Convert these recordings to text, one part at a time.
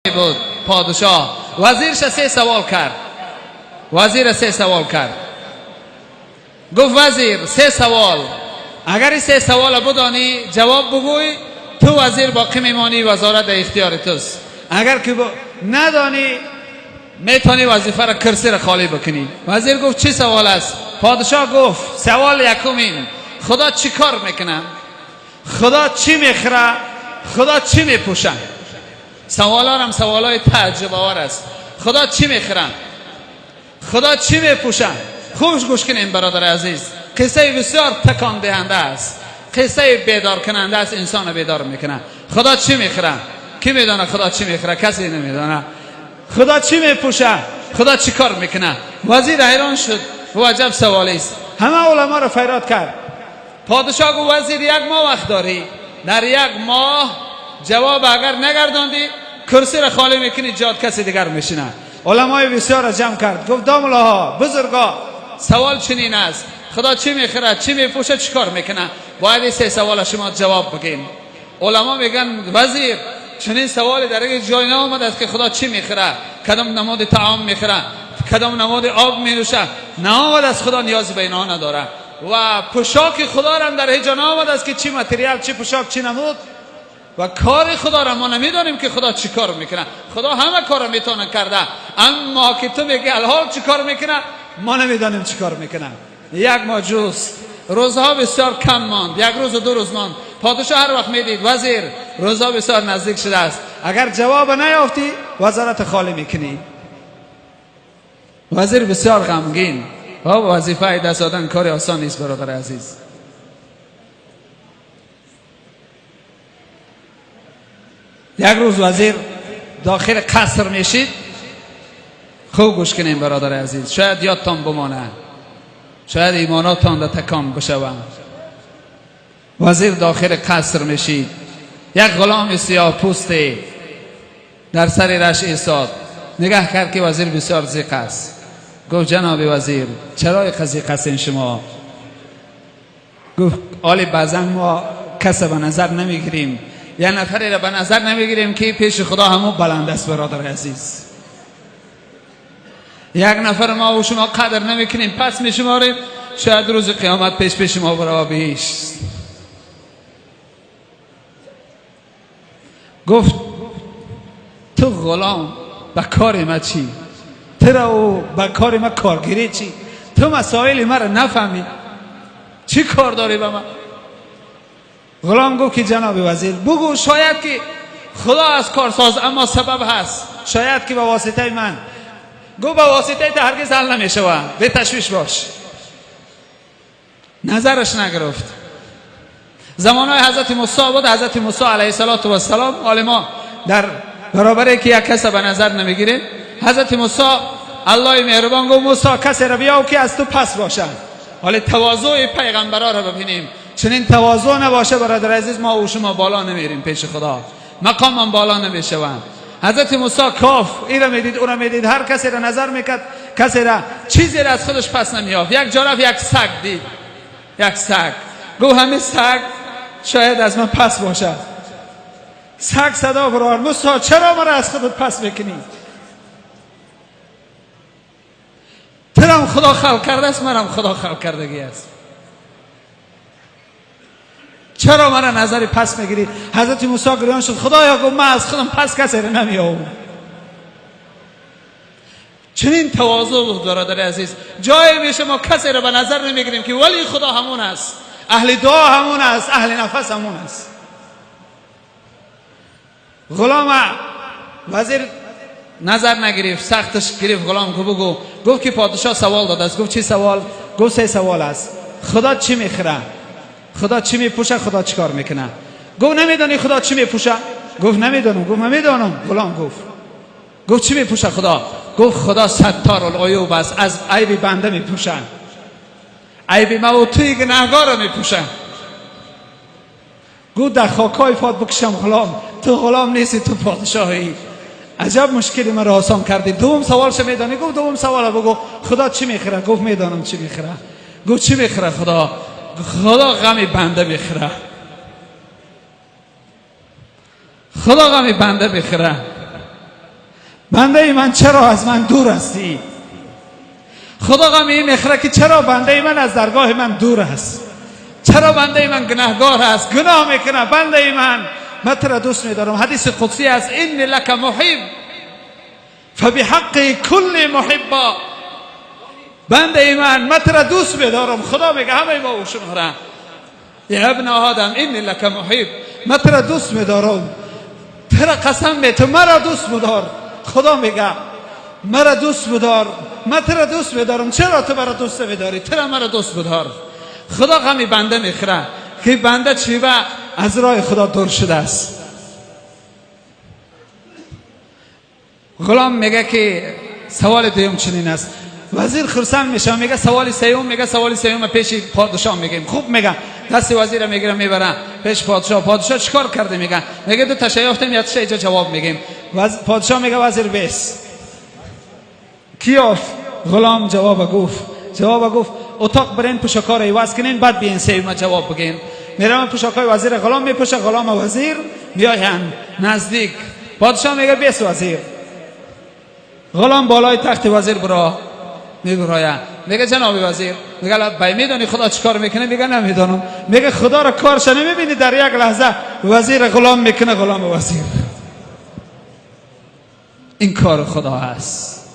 Буд подшоҳ вазирша се савол кард. Вазир се савол кард. Гуфт вазир се савол. Агар ин се савол бидонӣ ҷавоб бигӯй, ту вазир боқӣ мемонӣ, вазорат дар ихтиёри туст. Агар ки надонӣ метавонӣ вазифаро курсиро холӣ бикунӣ. Вазир гуфт чӣ савол аст? Подшоҳ гуфт савол якум ин: Худо чӣ кор мекунад? Худо чӣ мехӯрад? Худо чӣ мепӯшад? Саволҳо саволҳои таажжубовар аст. Худо чӣ мехӯрад? Худо чӣ мепӯшад? Хуш гӯш кунем бародари азиз. Қиссаи бисёр такондиҳанда аст. Қиссаи бедоркунанда аст, инсонро бедор мекунад. Худо чӣ мехӯрад? Кӣ медонад Худо чӣ мехӯрад? Касе намедонад. Худо чӣ мепӯшад? Худо чӣ кор мекунад? Вазир ҳайрон шуд. Гуфт аҷаб саволест. Ҳама уламоро фарёд кард. Подшоҳ гуфт вазир як моҳ вақт дорӣ. Дар як моҳ ҷавоб агар нагардондӣ курсиро холӣ мекунӣ, ҷоят касе дигар мешинад. Уламои бисёрро ҷамъ кард. Гуфт домуллоҳо, бузургҳо, савол чунин аст: Худо чӣ мехӯрад, чӣ мепӯшад, чӣ кор мекунад? Бояд ин се саволро шумо ҷавоб бигӯед. Уламо мегӯянд вазир чунин саволе дар ҳеҷ ҷой наомадааст ки Худо чӣ мехӯрад, кадом намуди таом мехӯрад, кадом намуди об менӯшад. Наомадааст, Худо ниёзе ба инҳо надорад. Ва пӯшоки Худоро ҳам дар ҳеҷ ҷо наомадааст ки чӣ материал, чӣ пӯшок, чӣ намуд. Ва кори Худоро мо намедонем ки Худо чӣ кор мекунад. Худо ҳама корро метавонад карда, аммо ки ту мегӯӣ алҳол чӣ кор мекунад, мо намедонем чӣ кор мекунад. Як моҳ ҷуст, рӯзҳо бисёр кам монд, як рӯзу ду рӯз монд. Подшоҳ ҳар вақт медид вазир рӯзҳо бисёр наздик шудааст, агар ҷавоб наёфтӣ вазорат холӣ мекунӣ. Вазир бисёр ғамгин. Вазифаи даст додан кори осон нест бародари азиз. Як рӯз вазир дохили қаср мешид. Хуб гӯш кунем бародари азиз, шояд ёдтон бимонад, шояд имонотон дар такон бишаванд. Вазир дохили қаср мешид. Як ғуломи сиёҳпӯсте дар сари раш истод. Нигаҳ кард ки вазир бисёр зиқ аст. Гуфт ҷаноби вазир, чаро инқадр зиқ ҳастین шумо? Гуфт оли баъзан мо каса ба назар намегирем, як нафареро ба назар намегирем ки пеши Худо ҳамон баланд аст. Бародари азиз, як нафар мо ва шумо қадр намекунем, пас мешуморем, шояд рӯзи қиёмат пеш пеши мо барава биҳишт. Гуфт ту ғулом ба кори ма чӣ? Туро ба кори ма коргирӣ чӣ? Ту масоили маро нафаҳмӣ, чӣ кор дорӣ ба ман? Ғулом гуфт ки ҷаноби вазир бигӯ, шояд ки Худо аз корсоз, аммо сабаб ҳаст, шояд ки ба воситаи ман. Гуфт ба воситаи ту ҳаргиз ҳал намешавад, беташвиш бош. Назараш нагирифт. Замонҳои ҳазрати Мусо буд. Ҳазрати Мусо алайҳиссалоту вассалом, ҳоли мо дар баробаре ки як каса ба назар намегирем, ҳазрати Мусо Аллоҳи меҳрубон гуфт Мусо касеро биёв ки аз ту пас бошад. ҳоли тавозӯи пайғамбароро бибинем. Чунин тавозӯ набоша бародари азиз, мо ва шумо боло намерем пеши Худо, мақомам боло намешаванд. Ҳазрати Мусо коф иро медид, ӯро медид, ҳар касеро назар мекард, касеро чизеро аз худаш пас намеёфт. Як ҷо рафт, як саг дид, як саг. Гуфт ҳамин саг шояд аз ман пас бошад. Саг садо баровард: Мусо чаро маро аз худат пас мекунӣ? Турам Худо халқ кардааст, манам Худо халқ кардагӣ аст. Чаро маро назари пас мегирӣ? Ҳазрати Мусо гирён шуд. Худоё, гуфт, ман аз худам пас касеро намеёбам. Чунин тавозӯ буд бародари азиз. Ҷое меша мо касеро ба назар намегирем ки вали Худо ҳамон аст, аҳли дуо ҳамон аст, аҳли нафас ҳамон аст. Ғулома вазир назар нагирифт, сахташ гирифт. Ғулом гуфт бигӯ. Гуфт ки подшоҳ савол додааст. Гуфт чӣ савол? Гуфт се савол аст: Худо чӣ мехӯрад, Худо чӣ мепӯшад, Худо чӣ кор мекунад? Гуфт намедонӣ Худо чӣ мепӯшад? Гуфт намедонам. Гуфт ман медонам. Ғулом гуфт. Гуфт чӣ мепӯшад Худо? Гуфт Худо сатторул-уюб аст, аз айби банда мепӯшад, айби ма ва туи гунаҳгорро мепӯшад. Гуфт дар хокҳои пот бикушам ғулом, ту ғулом нестӣ, ту подшоҳӣ. Аҷаб мушкили маро осон кардӣ. Дуввум саволша медонӣ? Гуфт дуввум саволро бигӯ. Худо чӣ мехӯрад? Гуфт медонам чӣ мехӯрад. Гуфт чӣ мехӯрад Худо? Худо ғами банда мехӯрад. Худо ғами банда мехӯрад. بنده من چرا از من دور هستی؟ خدا غمی میخوره که چرا بنده من از درگاه من دور است، چرا بنده من گناهگار است، گناه میکنه. بنده من، من تو را دوست میدارم. حدیث قدسی است، این لک محب فبحق کل محبا. بنده من، من تو را دوست میدارم. خدا میگه همه ما و شما را، یا ابن آدم این لک محب، من تو را دوست میدارم، تو را قسم می، تو مرا دوست بدار. خدا میگه مرا دوست بدار، من تو را دوست میدارم، چرا تو مرا دوست نمیداری؟ تو را مرا دوست بدار. خدا غمی بنده میخوره که بنده چیوه از راه خدا دور شده است. غلام میگه که سوال دوم چنین است. وزیر خرسند میشه، میگه سوال سوم، میگه سوال سوم پیش پادشاه میگیم. خوب میگه، دست وزیر میگیره میبره پیش پادشاه. پادشاه چیکار کرده؟ میگه، میگه دو تا یافتیم، یک تا اینجا جواب میگیم. پادشاه میگه وزیر بیس کیاف. غلام جواب گفت، جواب گفت اتاق برین پوشاکا را عوض کنین، بعد بیاین سوم جواب بگین. میرم پوشاکای وزیر غلام میپوشه، غلام وزیر میاین نزدیک. پادشاه میگه بیس وزیر. غلام بالای تخت وزیر برا میبراید، میگه جناب وزیر، میگه بای میدونی خدا چیکار میکنه؟ میگه نمیدونم. میگه خدا را کارش نمیبینی؟ در یک لحظه وزیر غلام میکنه غلام وزیر. این کار خدا است.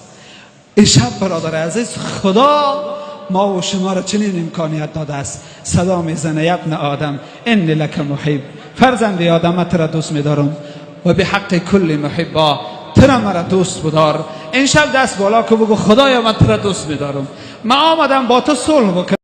این شب برادر عزیز، خدا ما و شما را چنین امکانیت داده است. صدا میزنه ابن آدم انی لک محب، فرزند آدم تو را دوست میدارم و به حق کل محبا، تو را مرا دوست بدار. این شب دست بالا که بگو خدایا من تو را دوست میدارم، من آمدم با تو صلح بکنم.